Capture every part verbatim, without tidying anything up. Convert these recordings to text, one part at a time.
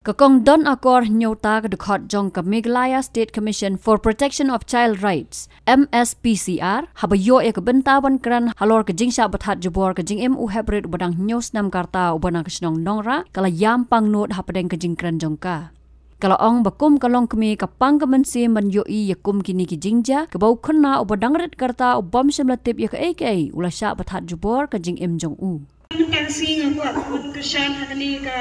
Ka Kong Don Akor Hynñiewta, ka dkhot jong ka Meghalaya State Commission for Protection of Child Rights, M S P C R, haba ïoh ïa ka bynta ban kren halor ka jingshah bthad jubor ka jingim u heprit uba dang hynñiew snem ka rta uba na ka shnong Nongrah, ka la ïam pangnud hapdeng ka jingkren jong ka. Ka la ong ba kum ka longkmie ka pang ka mynsiem ban ïohi ïa kum kine ki jingjia, kaba u khynnah uba dang rit ka rta u bym shym la tip ïa kaei kaei u la shah bthad jubor ka jingim jong u. Mynta ka sngi nga kwah ban kyrshan ha kane ka,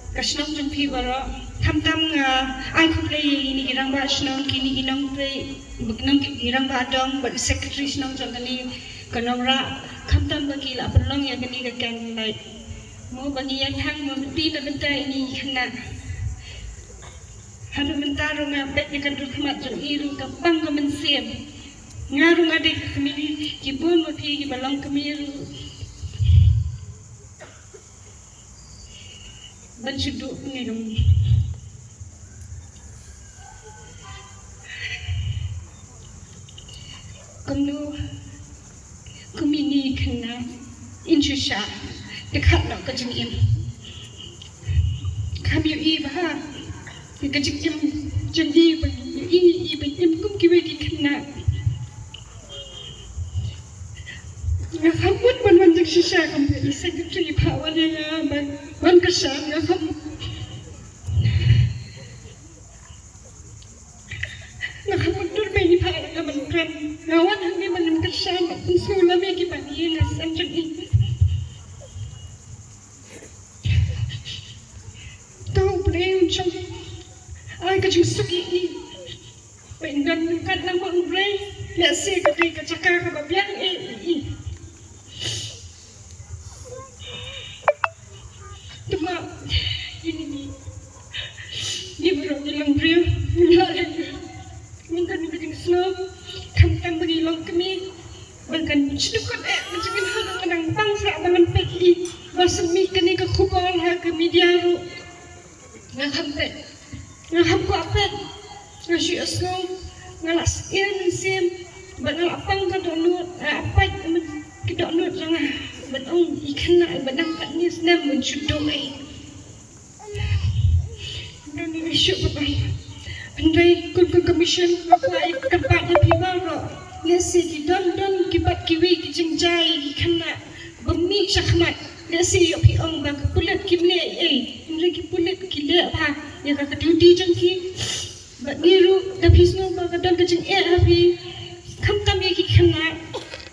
ka shnong jong phi baroh. Khamtam nga ai khublei ïa kine ki rangbah shnong, kine ki nongtrei, nong ki rangbah dong, bad secretary shnong jong kane ka Nongrah. Khamtam ba ki la pynlong ïa kane ka candlelight. Mo ba ngi ïakhang mo, mynta na bynta ine i khynnah. Haduh mynta ruh nga peit ïa ka dur khmat jong i ruh ka pang ka mynsiem. Nga ruh nga dei ka kmie, ki bun ma phi kiba long kmie ruh. Ban shu duh pynlong. Kumno, kum ine i khynnah, in shu shah, te khadduh ka jingim. Kham ïohi bha ïa ka jingim jong i, ba ïohi i ba im kum kiwei ki khynnah. Nga kham mut ban wan jingshisha kum i secretary, pha wan ïa nga ban wan kyrshan, nga kham Nga kham mut dur ba i pha ïa nga ban kren. Nga wan hangne ban ym kyrshan, ban pynsngewlem ïa kiba ïeng ha sem jong i. To U Blei un shong ai ka jingsuk ïa i. Ba in don ryngkat lang bad U Blei, lehse ka dei ka jaka kaba biang eh ïa i. Te ma, ine i, ngi baroh ngi long briew, ngi la leh, ngi don ka jingsngew, khamtam ba ngi long kmie, ba kan shu dukot eh ka jingim ha ka nang pang sa ba ngan peit i, ba shu mih kane ka khubor ha ka media ruh. Nga kham peit, nga kham kwah peit, nga shu ïohsngew, nga la sngewsih mynsiem, bad nga la pang ka dohnud, nga la peit ki dohnud jong nga, bad ong i khynnah iba dang khathynñiew snem ban shu duh ei. Nga ong ïa shu ba bang. Hynrei kum ka commission nga kwah ïa ka kyrpad ïa phi baroh. Lehse ki don don ki bad kiwei ki jingjia ïa ki khynnah ba mih shakhmat. Lehse ïoh phi ong ba ki pulit kim leh ei, hynrei ki pulit ki leh bha ïa ka duty jong ki. Bad ngi ruh da phi sngew ba ka don ka jingeh ha phi, khamtam ïa ki khynnah,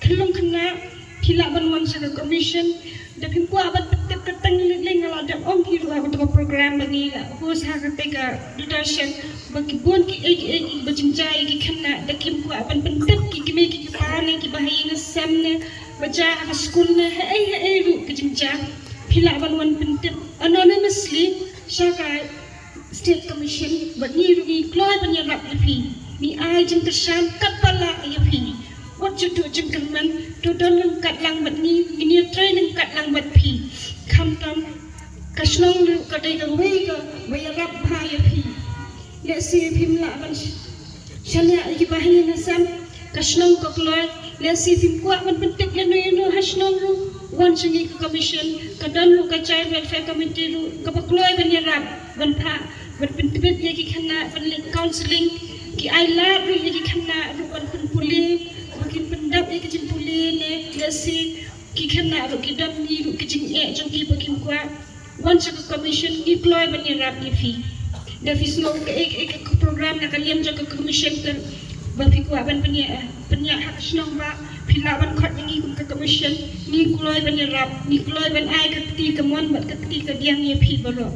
khyllung khynnah, phi lah ban wan sha ka commission. Da phim kwah ban pyntip kyrteng lei lei, nga la dep ong hi ruh ha kato ka program ba ngi la host ha kata ka Doordarshan, ba ki bun kiei kiei kiba jingjia ïa ki khynnah, da kim kwah ban pyntip ki kmie ki kpa ne kiba ha ïing ha sem ne ba jia ha ka skul ne haei haei ruh ka jingjia, phi lah ban wan pyntip anonymously sha ka State Commission, bad ngi ruh ngi kloi ban ïarap ïa phi. Ngi ai jingkyrshan katba lah ïa phi. Wat ju duh jingkyrmen, to don ryngkat lang bad ngi, ngin ïatrei ryngkat lang bad phi. Khamtam ka shnong ruh ka dei kawei kaba ïarap bha ïa phi. Lehse phim lah ban sh- shaniah ïa kiba ha ïing ha sem, ka shnong ka kloi. Lehse phim kwah ban pyntip ïano ïano ha shnong ruh, wan sha ngi ka commission. Ka don ruh ka Child Welfare Committee ruh kaba kloi ban ïarap, ban phah, ban pyntbit ïa ki khynnah, ban leit counselling. Ki ai lad ruh ïa ki khynnah ruh ban pynpule, ba kin pyndap ïa ki jingpule ne lehse ki khynnah ruh ki don ngi ruh ki jingeh jong ki ba kim kwah. Wan sha ka commission, ngi kloi ban ïarap ïa phi. Da phi sngew kaei kaei ka program na ka liang jong ka commission kaba phi kwah ban pynïa, pynïa ha ka shnong, ba phi lah ban khot ïa ngi kum ka commission. Ngi kloi ban ïarap, ngi kloi ban ai ka kti kamon bad ka kti kadiang ïa phi baroh.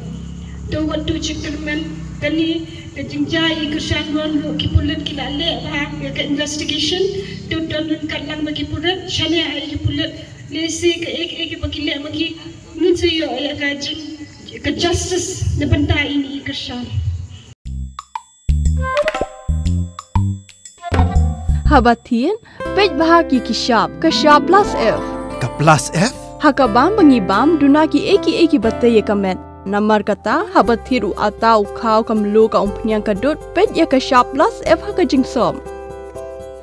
To wat ju kyrmen, kane ka jingjia ïa ka shnong ruh ki pulit ki la leh bha ïa ka investigation. To don ryngkat lang bad ki pulit, shaniah ïa ki pulit. Lehse kaei kaei kaba ki leh ma ki, ngin sa ïoh ïa ka jing, ka justice na bynta ine i kyrshan. Haba thied, peit bha ki ki shap, ka shap plus F. Ka plus F? Ha ka bam ba ngi bam, duna kiei kiei kiba tei ïa ka met. Namar kata, haba thied u atta u khaw ka mluh ka umphniang ka dud, peit ïa ka shap plus F ha ka jingsop.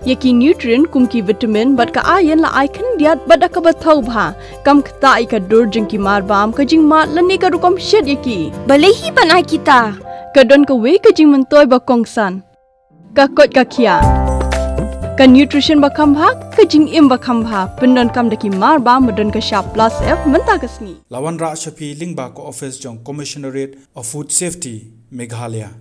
Ïa ki nutrient kum ki vitamin bad ka iron la ai khyndiat bad da kaba thaw bha. Kam ktah ïa ka dur jong ki marbam, ka jingmad lane ka rukom shet ïa ki. Balei hi ban ai kita? Ka don kawei ka jingmyntoi ba kongsan. Ka koit ka khiah. Ka nutrition ba kham bha, ka jingim ba kham bha. Pyndonkam da ki marbam ba don ka shap plus F mynta ka sngi. La wanrah sha phi lyngba ka office jong Commissionerate of Food Safety, Meghalaya.